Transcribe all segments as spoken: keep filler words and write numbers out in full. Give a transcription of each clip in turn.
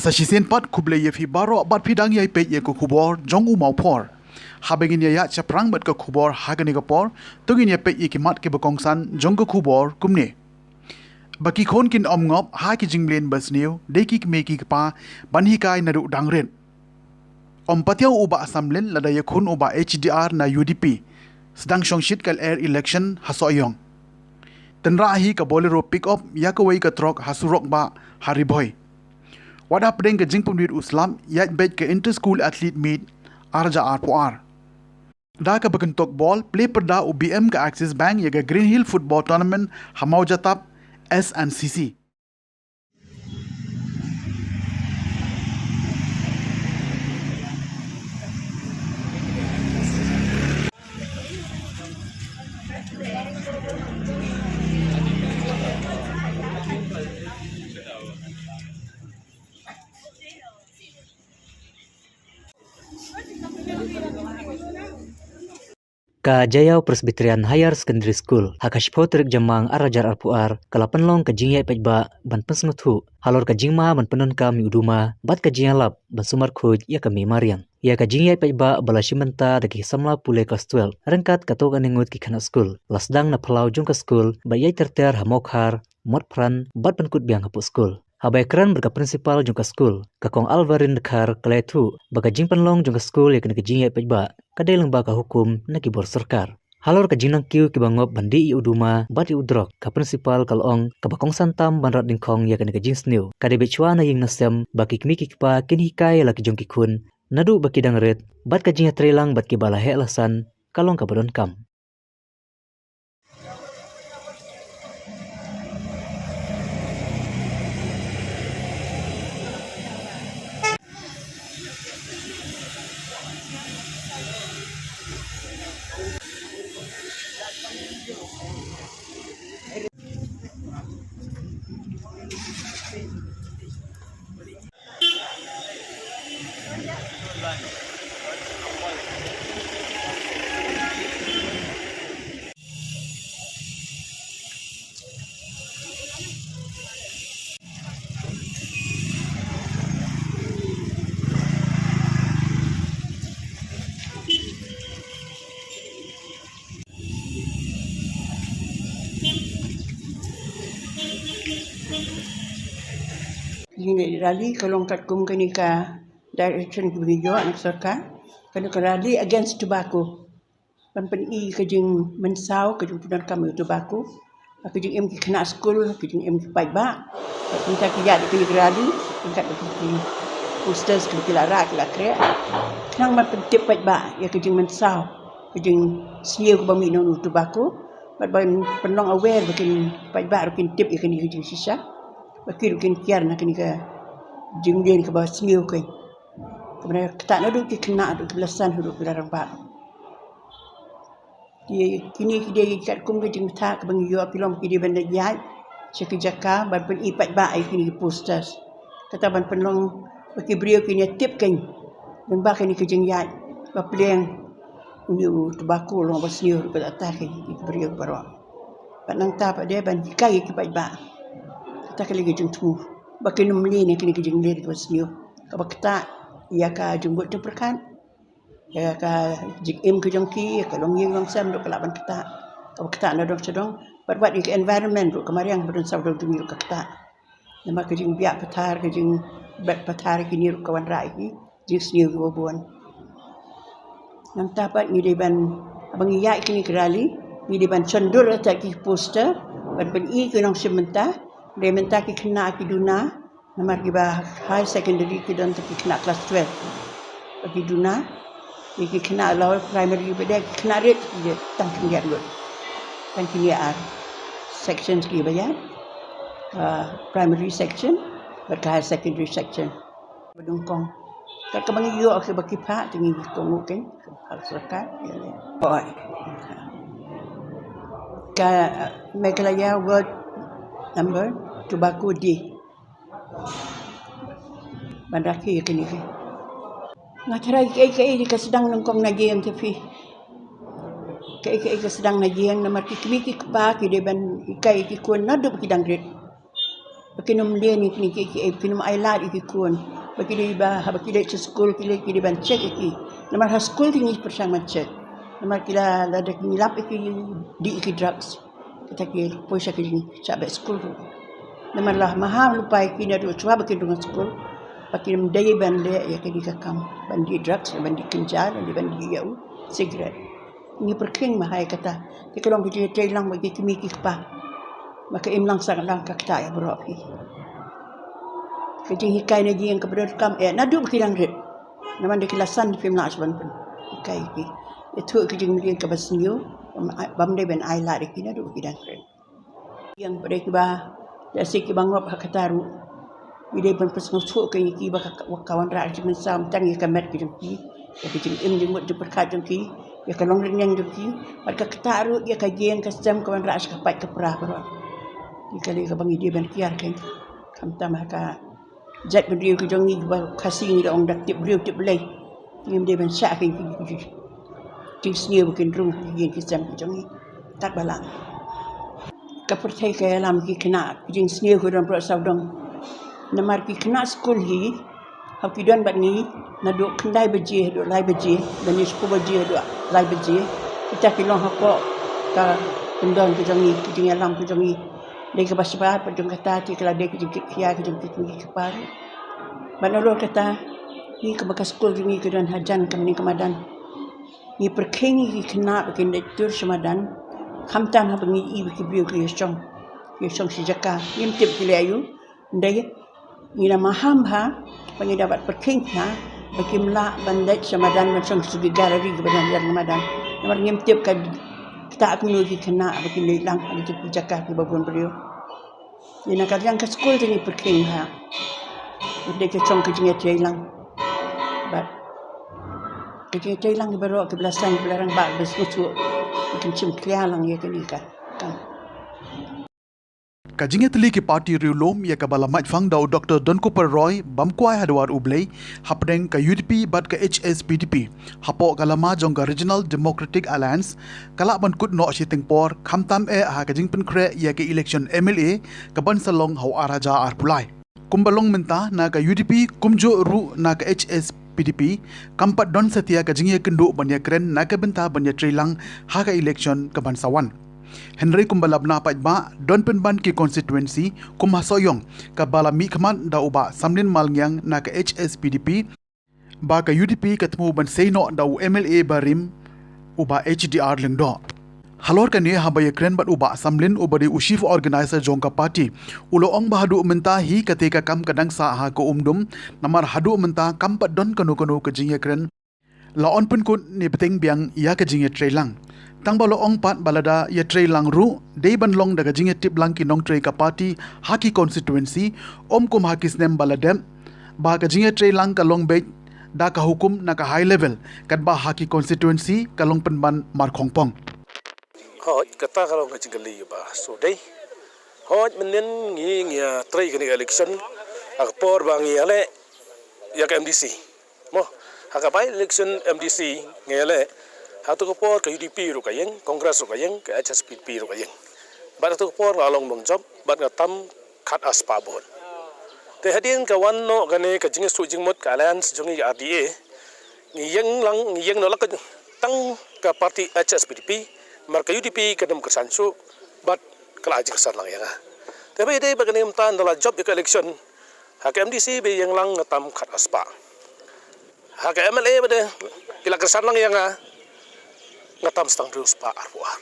Sa shisien pat khublei ïa phi baroh bad phi dang ïai peit ïa ka khubor jong u Mawphor. Haba ngin ïa ïaid shaphrang bad ka khubor ha kane ka por, to ngin ïa peit ïa ki mat kiba kongsan jong ka khubor kumne. Ba ki khun kin ym ngop ha ki jingmlien basniew, dei ki kmie ki kpa ban hikai naduh dang rit. Ym patiaw u Bah Samlin lada ïakhun u Bah H D R na U D P. Sdang shongshit ka lyer election ha Sohiong. Tynrah hi ka Bolero pickup ïa kawei ka trok ha surok bah ha Ri Bhoi. Wat hapdeng ka jingpynwit u slap, ïaid beit ka Inter School Athlete Meet ar hajar arphew ar. Da kaba kyntok bol, plie pyrda u B M ka Axis Bank ïa ka Green Hill Football Tournament ha Mawjatap S and C C. Ka Jaïaw Presbyterian Higher Secondary School, ha ka shiphew tarik Jymmang ar hajar arphew ar, ka la pynlong ka jingïaid paidbah ban pynsngewthuh halor ka jingma ban pyndonkam ïa u duma bad ka jingïalap ban sumar khuid ïa ka mei mariang. Ïa ka jingïaid paidbah ba la shim bynta da ki samla pule klas twelve, ryngkat katto katne ngut ki khynnah skul, la sdang na phyllaw jong ka skul bad ïaid ter ter ha Mawkhar, Motphran bad pynkut biang hapoh skul. Haba ïakren bad ka principal jong ka skul, ka Kong Alvarin Dkhar, ka la ïathuh ba ka jingpynlong jong ka skul ïa kane ka jingïaid paidbah ka dei lyngba ka hukum na ki bor sorkar. Halor ka jingnangkiew kiba ngop ban dih ïa u duma bad ïa u drok, ka principal ka la ong kaba kongsan tam ban rat dyngkhong ïa kane ka jingsniew ka dei beit shuwa na ïing na sem, ba ki kmie ki kpa kin hikai ïa la ki jong ki khun naduh ba ki dang rit, bad ka jingïatreilang bad kiba la heh la san ka long kaba donkam. Kane ka rally ka long katkum kane ka direction kaba ngi ïoh na ka sorkar. Kane ka rally against tobacco. Ban pyni ka jingmynsaw, ka jingpyndonkam ïa u tobacco. Ka jingim ki khynnah skul, ka jingim ki paidbah. Bad mynta ki ïaid ïa kane ka rally, ryngkat bad ki posters kiba ki la rah, ki la khreh. Khnang ban pyntip paidbah ïa ka jingmynsaw, ka jingsniew kaba mih na u tobacco. Bad ban pynlong aware ba kin paidbah ruh kin tip ïa kane ka jingshisha. Ba ki ruh kin kiar na kane ka jingmlien kaba sniew kein. Kaba ktah naduh ki khynnah haduh kiba la san haduh kiba la rangbah. Ki, kine ki dei katkum ka jingbthah kaba ngi ïoh, ki long ki dei ban da ïaid sha ki jaka ban pyni paidbah ïa kine ki posters. Kata ban pynlong ba ki briew kin ïa tip kein lyngba kane ka jingïaid ba pliang une u tobacco u long ba sniew ruh kata kein ïa ki briew baroh. Bad nangta pat de ban hikai ïa ki paidbah. Kata ka long ka jingthmu ba kin ym mlien ïa kine ki jingmlien kaba sniew, kaba ktah ïa ka jingbud jingpyrkhat, ïa ka jingim ka jong ki, ïa ka longïing longsem ruh ka lah ban ktah, kaba ktah na dong sha dong. Bad wat ïa ka environment ruh, ka mariang ba don sawdong jong ngi ruh ka ktah. Namar ka jingbiah pathar, ka jingbet pathar, kine ruh ka wanrah ïa ki jingsniew kiba bun. Nangta pat ngi dei ban, haba ngi ïaid kine ki rally, ngi dei ban shon dur ïa kita ki poster ban pyni ki nongshim bynta. Dei mynta ki khynnah ki duna, namar kiba higher secondary ki don tang ki khynnah class twelve ba ki duna. Ki khynnah lower primary ba dei ki khynnah rit ki tang khyndiat ngut. Tang kine ar sections kiba ïaid, ah, primary section bad ka higher secondary section. Ba nyngkong. Kat kaba ngi ïoh kiba ki phah, te ngi kohnguh kein ha ka sorkar. Hooid. Ka, uh, Meghalaya World Number Tobacco Day. Ban rakhe ïa kine ki. Nga tharai kaei kaei ka sdang nyngkong na ïing te phi. Kaei kaei ka sdang na ïing, namar ki kmie ki kpa ki dei ban hikai ïa ki khun naduh ba ki dang rit. Ba kin ym mlien ïa kine kiei kiei, ba kin ym ailad ïa ki khun. Ba ki dei ba, haba ki leit sha skul, ki leit ki dei ban check ïa ki. Namar ha skul ki ngi pyrshang ban check. Namar ki la, lada ki ngi lap ïa ki, dih ïa ki drugs. Kata ki poi sha ki jingshah beh skul ruh. Namar la maham lypa ïa ki naduh shuwa ba kin rung ha skul. Ba kim dei ban leh ïa kane ka kam. Ban dih drugs, ban dih kynja, ban dih, ban dih ïa u cigarette. Ngi pyrkhing ma ha ïa kata. Te ka long ka jingïatreilang bad ki kmie ki kpa. Ba ka im lang sah lang ka ktah ïa baroh phi. Ka jinghikai na ïing kaba donkam eh naduh ba ki dang rit. Namar da ki la san phim lah shuh ban pynhikai ïa ki. Ïathuh ïa ki jingmlien kaba sniew. Bam, bam dei ban ai lad ïa ki naduh ba ki dang rit. Ïa ba dei kiba, lehse kiba ngop ha kata ruh. Ngi dei ban pynsngewthuh ïa ki ba ka, ka wanrah ka jingmynsaw tang ïa ka met ka jong ki, ïa ka jingim jingmut jingpyrkhat jong ki, ïa ka longrynïeng jong ki. Bad ka ktah ruh ïa ka ïing ka sem ka wanrah sha ka pait ka pra baroh. Ngi ka lei kaba ngi dei ban kiar kein. Khamtam ha ka jaitbynriew ki jong ngi ba Khasi ngi da ong da tip briew tip Blei. Ngim dei ban shah kein ki, ki, ki jingsniew ba kin rung ki ïing ki sem ki jong ngi. Kat ba lah. Ka pyrthei ka ïalam ki khynnah, ki jingsniew ki don baroh sawdong. Namar ki khynnah skul hi, haba ki don bad ngi, naduh khyndai baje haduh lai baje, lane shiphew baje haduh lai baje. Kita ki long hapoh ka kyndon ka jong ngi, ki jingïalam ka jong ngi. Dei kaba shabar, bad jong kata te ka la dei ka jingkit khia ka jong ki kmie ki kpa. Bad nalor kata, ngi kaba ka skul jong ngi ka don hajan ka mane ka madan. Ngi pyrkhing ïa ki khynnah ba kin leit tur sha madan. Khamtam haba ngi ïohi ba ki briew ki ïashong, ki ïashong shi jaka. Ngim tip ki leh aïu. Ym dei, ngi la maham bha ba ngi da bat pyrkhing bha ba kim lah ban leit sha madan ban shong sha ki gallery kiba don hajan ka madan. Namar ngim tip ka ktah kumno ïa ki khynnah ba kin leit lang ha ki jaka kiba bun briew. Ïa na ka liang ka skul te ngi pyrkhing bha. Ym dei ka shong ka jingïatreilang. Bad ka jingïatreilang baroh kiba la saiñ kiba la rangbah ba sngewthuh. Kin shim khia lang ïa kane ka kam. Ka jingïatylli ki party riewlum ïa kaba la maitphang da u Doctor Donkupar Roy bam kwai ha dwar U Blei hapdeng ka U D P bad ka H S P D P hapoh ka lama jong ka Regional Democratic Alliance ka lah ban kut noh shiteng por khamtam eh ha ka jingpynkhreh ïa ka election M L A ka ban sa long ha u ar hajar arphew lai. Kumba long mynta na ka U D P kumjuh ruh na ka H S P D P kam pat don satia ka jingïakynduh ban ïakren na ka bynta ban ïatreilang ha ka election ka ban sa wan. Hynrei kumba la bna paidbah don pynban ki constituency kum ha Sohiong kaba la mihkhmat da u Bah Samlin Malngiang na ka H S P D P, ba ka U D P ka thmu ban sei noh da u M L A barim u Bah H D R Lyngdoh. Halor kane haba ïakren bad u Bah Samlin uba dei u chief organizer jong ka party, u la ong ba haduh mynta hi katei ka kam ka dang sah ha ka umdum, namar haduh mynta kam pat don kano kano ka jingïakren la on pynkut ne bteng biang ïa ka jingïatreilang. Tang ba la ong pat ba lada ïatreilang ruh dei ban long da ka jingïatiplang ki nongtrei ka party ha ki constituency, ym kum ha ki snem ba la dep, ba ka jingïatreilang ka long beit da ka hukum na ka high level, katba ha ki constituency ka long pynban markhongpong. Hooid, kata ka long ka jingkylli ba shu dei. Hooid, mynnin ngi ngi ïatrei kane ka election ha ka por ba ngi ïaleh ïa ka M D C. Mo, ha ka by election M D C ngi ïaleh, ha tu ka por ka U D P ruh ka ïeng, Congress ruh ka ïeng, ka H S P D P ruh ka ïeng. Bad ha tu ka por nga long nongjop bad nga tam khat ar spah vote. Te hadien ka wan noh kane ka jingïasyllok jingmut ka alliance jong ngi ka R D A, ngi ïeng lang, ngi ïeng noh lang ka, tang ka party H S P D P, namar ka U D P kam kyrshan shuh bad ka la ai jingkyrshan lang ïa nga. Te ba ïadei bad kane mynta ynda la jop ïa ka election ha ka M D C ba ïeng lang nga tam khat ar spah. Ha ka M L A ba dei ki la kyrshan lang ïa nga, nga tam shi tang hynriew spah arphew ar.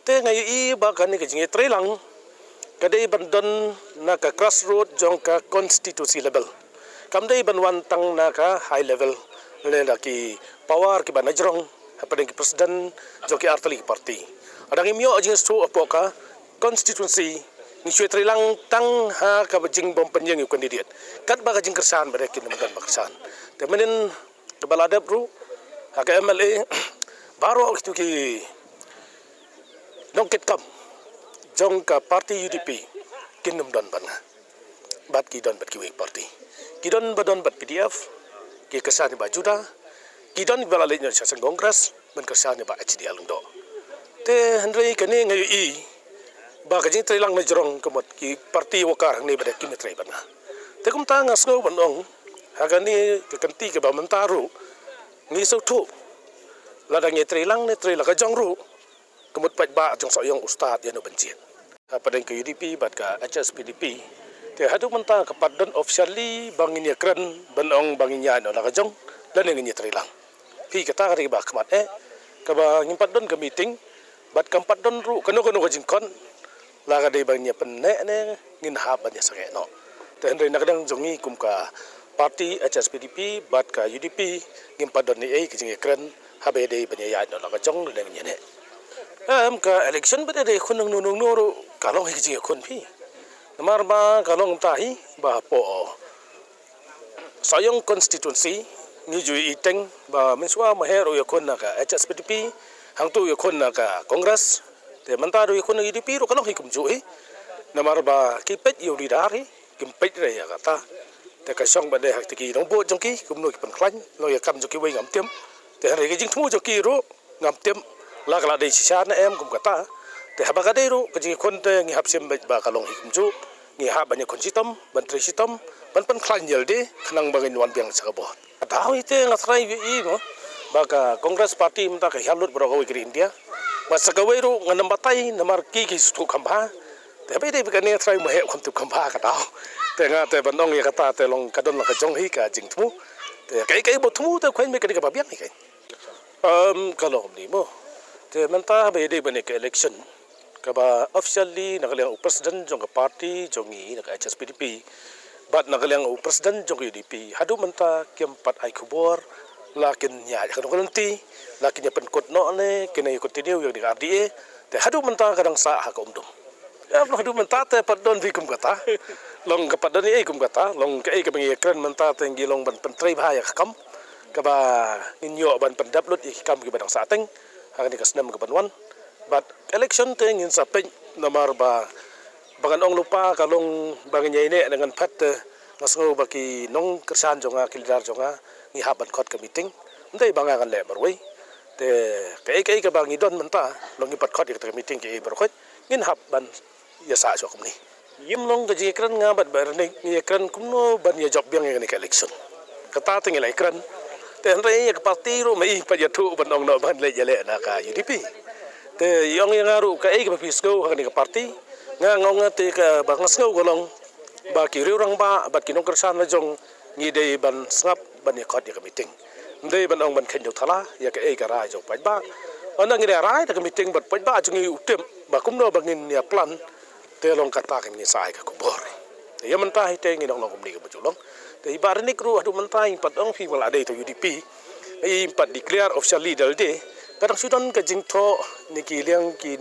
Te nga ïohi ba kane ka jingïatreilang ka dei ban don na ka grassroot jong ka constituency level. Kam dei ban wan tang na ka high level lane da ki power kiba na jrong hapdeng ki president jong ki artylli ki party. Lada ngim ïoh jingïasyllok hapoh ka constituency, ngi shu ïatreilang tang ha kaba jingbym pynïeng ïa u candidate. Katba ka jingkyrshan ba dei kin ym don ba kyrshan. Te mynnin kaba la dep ruh ha ka M L A, baroh kitu ki nongkitkam jong ka party U D P kin ym don bad nga. Bad ki don bad kiwei ki party. Ki don ba don bad P D F, ki kyrshan ïa Bah Juda, ki don ba la leit noh sha seng Congress ban kyrshan ïa Bah H D R Lyngdoh. Te hynrei kane nga ïohi ba ka jingtreilang na jrong ka mut ki party worker hangne ba dei kim ïatrei bad nga. Te kumta nga sngew ban ong Ha kane ka kynti kaba mynta ruh ngi sngewthuh, lada ngi trei lang ne trei la ka jong ruh, ka mut paidbah jong Sohiong u stad ïa no ban jied. Hapdeng ka U D P bad ka H S P D P, te haduh mynta kam pat don officially ba ngin ïakren ban ong ba ngin ïaid noh la ka jong lane ngin ïatrei lang. Phi, kata ka dei ba khmat eh kaba ngim pat don ka meeting bad kam pat don ruh kano kano ka jingkhot, la ka dei ba ngin ïa pynneh ne ngin hap ban ïa sangeh noh. Te hynrei na ka liang jong ngi kum ka party H S P D P bad ka U D P, ngim pat don ei ei ka jingïakren haba ïadei ban ïa ïaid noh la ka jong lane ngin ïa neh. Em, ka election bad ïadei khun nangno nangno ruh ka long hi ka jingïakhun, phi. Namar ba ka long kumta hi ba hapoh Sohiong constituency ngi ju ïohi teng ba mynshuwa ma heh ruh ïakhun na ka H S P D P, hangto ïakhun na ka Congress, te mynta ruh ïakhun na U D P ruh ka long hi kumjuh hi. Namar ba ki peit ïa u leader hi, kim peit re ïa kata. Te ka shong ba dei ha kti ki nongbud jong ki, kumno ki pynkhlaiñ, nongïakam jong kiwei ngam tip. Te hynrei ka jingthmu jong ki ruh ngam tip la ka la dei shisha ne em kum kata. Te haba ka dei ruh ka jingïakhun te ngi hap shim beit ba ka long hi kumjuh. Ngi hap ban ïakhun shitom, ban trei shitom, ban pynkhlaiñ ïalade khnang ba ngin wan biang sha ka bor. Ka daw hi te nga tharai ïohi mo ba ka Congress Party mynta ka hiar lut baroh kawei ka ri India. Bad sa kawei ruh ngam batai namar ki ki sngewthuh kham bha. Te haba ïadei bad kane tharai ma heh kham tip kham bha ka daw. Te nga te ban ong ïa kata te long ka don la ka jong hi ka jingthmu. Te kaei kaei ba thmu te khwaiñ me ka dei kaba biang hi ka. Em, ka long kumne mo. Te mynta haba ïadei bad kane ka election, kaba officially na ka liang u president jong ka party jong ngi na ka H S P D P bad na ka liang u president jong ka U D P, haduh mynta kim pat ai khubor la kin ïaid ha kano ka lynti, la kin ïa pynkut noh ne kin ïa continue ïa kane ka R D A. Te haduh mynta ka dang sah ha ka umdum. Ïa, haduh mynta te pat don phi kum kata. Long ka pat don ei ei kum kata, long kaei kaba ngi ïakren mynta te ngi long ban pyntrei bha ïa ka kam kaba ngin ïoh ban pyndep lut ïa ki kam kiba dang sah teng ha kane ka snem kaban wan. Bad election te ngin sa peit namar ba, ba ngan ong lypa ka long ba ngin ïaineh ne ngan phet te nga sngew ba ki nongkyrshan jong nga, ki leader jong nga, ngi hap ban khot ka meeting. Ym dei ba nga ngan leh marwei. Te kaei kaei kaba ngi don mynta, long ngi pat khot ïa kata ka meeting, kaei baroh khoit ngin hap ban ïa sah shuwa kumne. Ym long ka jingïakren nga bad Bah Renik ngi ïakren kumno ban ïa jop biang ïa kane ka election. Kata te ngi la ïakren. Te hynrei ïa ka party ruh ma i pat ïathuh ban ong noh ban leit ïaleh na ka U D P. Te i ong ïa nga ruh kaei kaba phi sngew ha kane ka party. Nga nga ong nga te kaba nga sngew ka long ba ki riew rangbah bad ki nongkyrshan la jong ngi dei ban sngap ban ïa khot ïa ka meeting. Ym dei ban ong ban kheiñ da u thala ïa kaei ka rai jong paidbah. Hynda ngin ïa rai da ka meeting bad paidbah jong ngi u tip ba kumno ba ngin ïa plan, te long kata kan ngin sa ai ka khubor. Te ïa mynta hi te ngin ong long kumne kaba ju long. Te i Bah Renik ruh haduh mynta i pat ong phi ba la dei to U D P, i pat declare officially da lade. Ka dang shu don ka jingthoh ne ki liang ki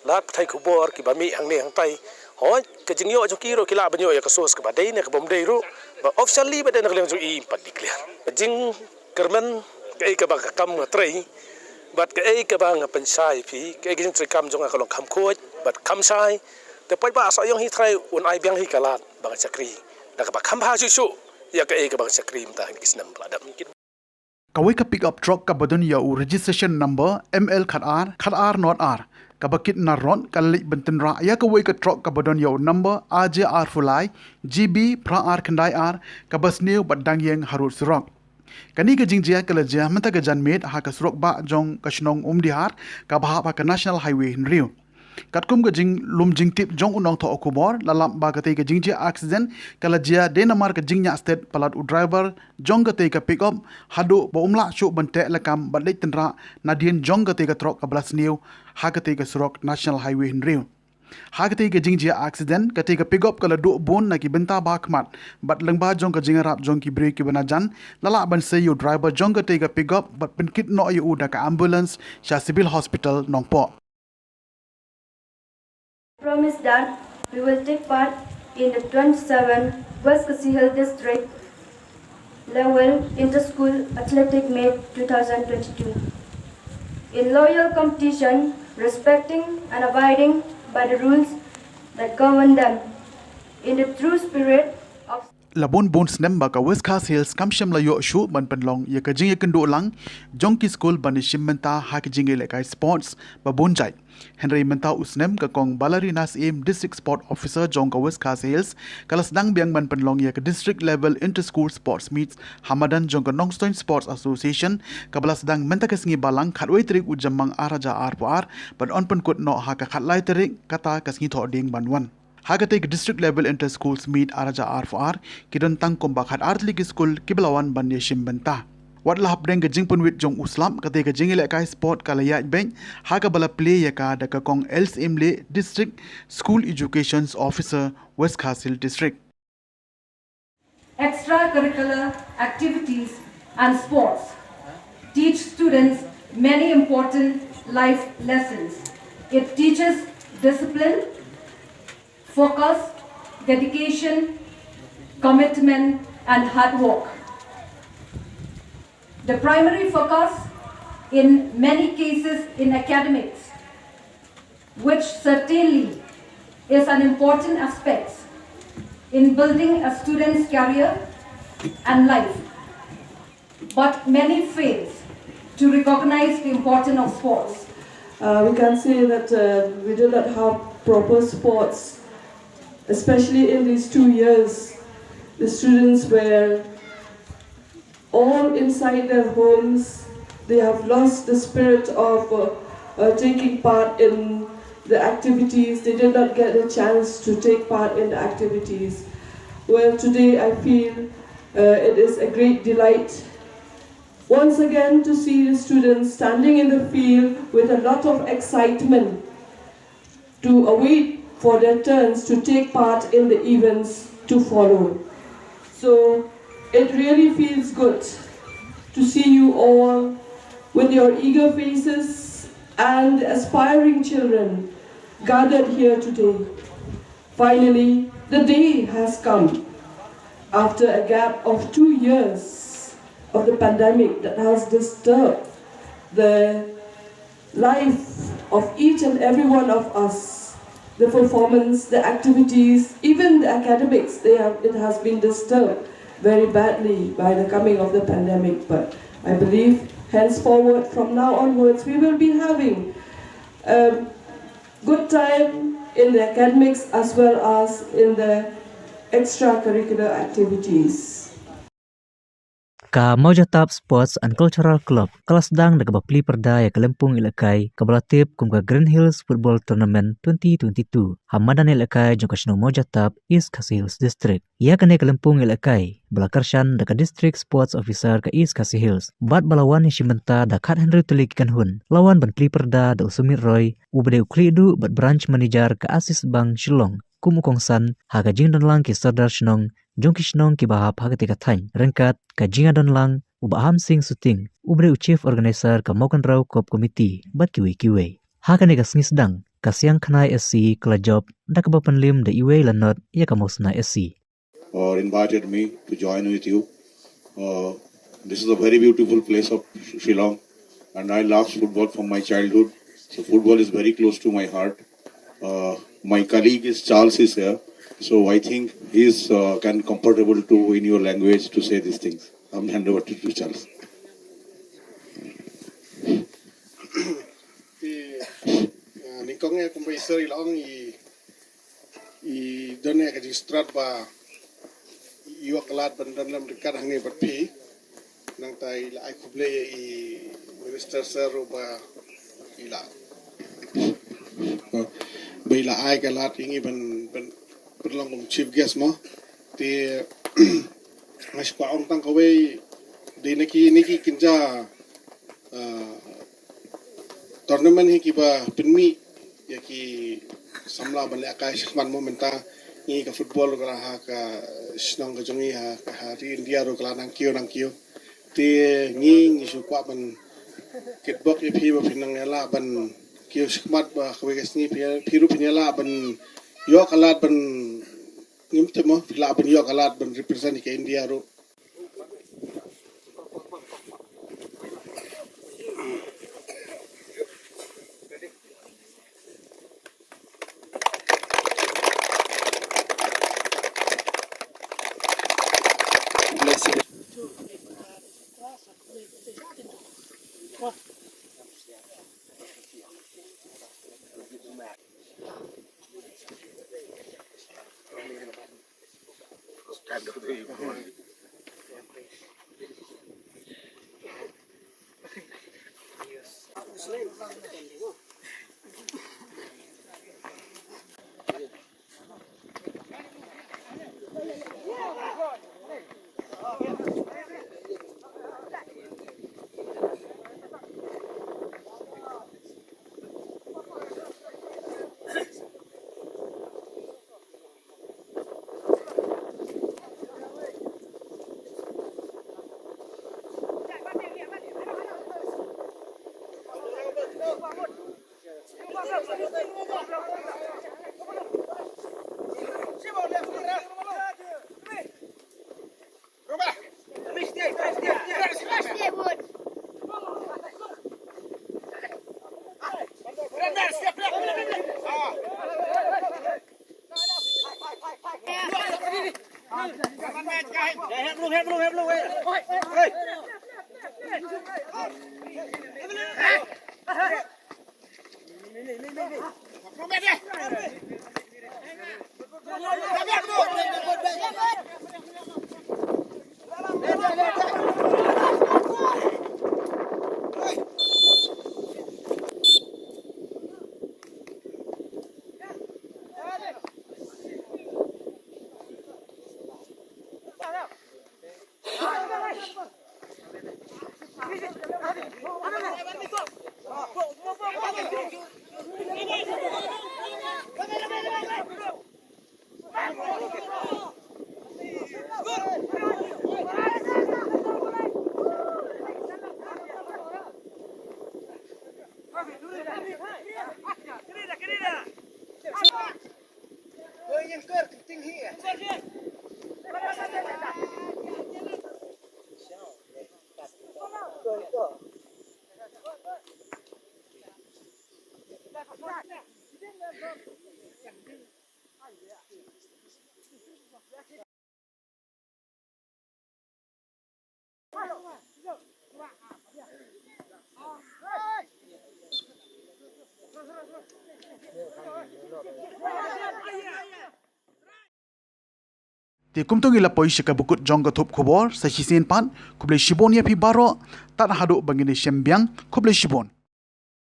lad pathai khubor kiba mih hangne hangtai. Hooid, ka jingïoh jong ki ruh ki lah ban ïoh ïa ka source kaba dei ne kaba ym dei ruh, ba officially ba dei na ka liang jong i pat declare. Ka jingkyrmen kaei kaba ka kam nga trei bad kaei kaba nga pynshai phi, kaei ka jingtrei kam jong nga ka long kham khuid bad kham shai. Te paidbah Sohiong hi trai un ai biang hi ka lad ba nga shakri da kaba kham bha shuh shuh ïa kaei kaba nga shakri mynta ha ki snem ba la dep. Kawei ka pickup truck kaba don ïa u registration number M L khatar khatar not ar, kaba kit na rot ka la leit ban tynrah ïa kawei ka truck kaba don ïa u number A J R four lai G B phra ar khyndai ar, kaba sniew bad dang ïeng harud surok. Kane ka jingjia ka la jia mynta ka janmiet ha ka surok bah jong ka shnong Umdihar, kaba hap ha ka National Highway hynriew. Katkum ka jinglum jingtip jong u nongthoh khubor, la lap ba katei ka jingjia accident ka la jia dei namar ka jingñiah stet palat u driver jong katei ka pickup haduh ba um lah shuh ban teh lakam bad leit tynrah nadien jong katei ka truck kaba la sniew ha katei ka surok National Highway hynriew. Ha katei ka jingjia accident, katei ka pickup ka la duh bun na ki bynta ba khmat bad lyngba jong ka jingïarap jong ki briew kiba na jan, la lah ban sei ïa u driver jong katei ka pickup bad pynkit noh ïa u da ka ambulance sha Civil Hospital Nongpoh. Promise that we will take part in the twenty-seven West Khasi Hills District Level Inter-School Athletic Meet two thousand twenty-two in loyal competition, respecting and abiding by the rules that govern them, in the true spirit of La bun bun snem ba ka West Khasi Hills kam shym la ïoh shuh ban pynlong ïa ka jingïakynduh lang jong ki skul ban ïashim bynta ha ka jingïalehkai sports ba bun jait. Hynrei mynta u snem ka Kong Ballerina Syiem, District Sport Officer jong ka West Khasi Hills, ka la sdang biang ban pynlong ïa ka District Level Inter-School Sports Meets ha madan jong ka Nongstoiñ Sports Association, kaba la sdang mynta ka sngi Balang khatwei tarik u Jymmang ar hajar arphew ar, bad yn pynkut noh ha ka khatlai tarik kata ka sngi Thohdieng ban wan. Ha katei ka District Level Inter-Schools Meet ar hajar arphew ar, ki don tang kumba khatar tylli ki skul kiba la wan ban ïashim bynta. Wat la hapdeng ka jingpynwit jong u slap, katei ka jingïalehkai sport ka la ïaid beit, ha kaba la plie ïa ka da ka Kong L. Syiem Lieh, District School Education Officer, West Khasi Hills District. Extracurricular activities and sports teach students many important life lessons. It teaches discipline, focus, dedication, commitment, and hard work. The primary focus in many cases in academics, which certainly is an important aspect in building a student's career and life, but many fails to recognize the importance of sports. Uh, we can say that uh, we do not have proper sports, especially in these two years. The students were all inside their homes. They have lost the spirit of uh, uh, taking part in the activities. They did not get the chance to take part in the activities. Well, today I feel uh, it is a great delight once again to see the students standing in the field with a lot of excitement to await for their turns to take part in the events to follow. So it really feels good to see you all with your eager faces and the aspiring children gathered here today. Finally, the day has come. After a gap of two years of the pandemic that has disturbed the life of each and every one of us, the performance, the activities, even the academics, they have, it has been disturbed very badly by the coming of the pandemic. But I believe henceforward, from now onwards, we will be having a good time in the academics as well as in the extracurricular activities. Ka Mawjatap Sports and Cultural Club ka la sdang da kaba plie pyrda ïa ka lympung ïalehkai kaba la tip kum ka Green Hills Football Tournament twenty twenty-two ha madan ïalehkai jong ka shnong Mawjatap, East Khasi Hills District. Ïa kane ka lympung ïalehkai ba la kyrshan da ka District Sports Officer ka East Khasi Hills bad ba la wan ïashim bynta da khathynriew tylli ki kynhun, la wan ban plie pyrda da u Sumit Roy, uba dei u khlieh duh bad Branch Manager ka Axis Bank Shillong, kum u kongsan ha ka jingdonlang ki sordar shnong jong ki shnong kiba hap ha katei ka thaiñ, ryngkat ka jingïadonlang u Bah Hamsing Suting, uba dei u Chief Organizer ka Mawkynrew Cup Committee bad kiwei kiwei. Ha kane ka sngi sdang, ka Siang Khnai S C ka la jop da kaba pynliem da Iwei Lanot ïa ka Mawsnai S C. Or invited me to join with you. Uh, this is a very beautiful place of Shillong, and I love football from my childhood. So football is very close to my heart. Uh, my colleague is Charles is here, so I think he is uh, can comfortable to in your language to say these things. I'm hand over to, to Charles. Te, ah, nyngkong eh kumba i sir i la ong i, i don eh ka jingstad ba i ïoh ka lad ban don lem ryngkat hangne bad phi. Nangta i la ai khublei ïa i Minister Sir ruh ba i la, ba i la ai ka lad ïa ngi ban, ban, ban long kum chief guest mo. Te nga shu kwah ong tang kawei, dei na ki, na ki kynja, ah, tournament hi kiba pynmih ïa ki samla ban lehkai shakhmat mo. Mynta ngi ka football ka la ha ka shnong ka jong ngi ha, ha ri India ruh ka la nang kiew nang kiew. Te ngi, ngi shu kwah ban kitbok ïa phi ba phin nang ïalah ban kiew shakhmat ba kawei ka sngi phi, phi ruh phin ïalah ban ïoh ka lad ban, ngim tip mo, phi lah ban ïoh ka lad ban represent ïa ka India ruh. Te kumta ngi la poi sha kaba kut jong ka thup khubor, sa shisien pat, khublei shibun ïa phi baroh, tad haduh ba ngin ïa shem biang, khublei shibun.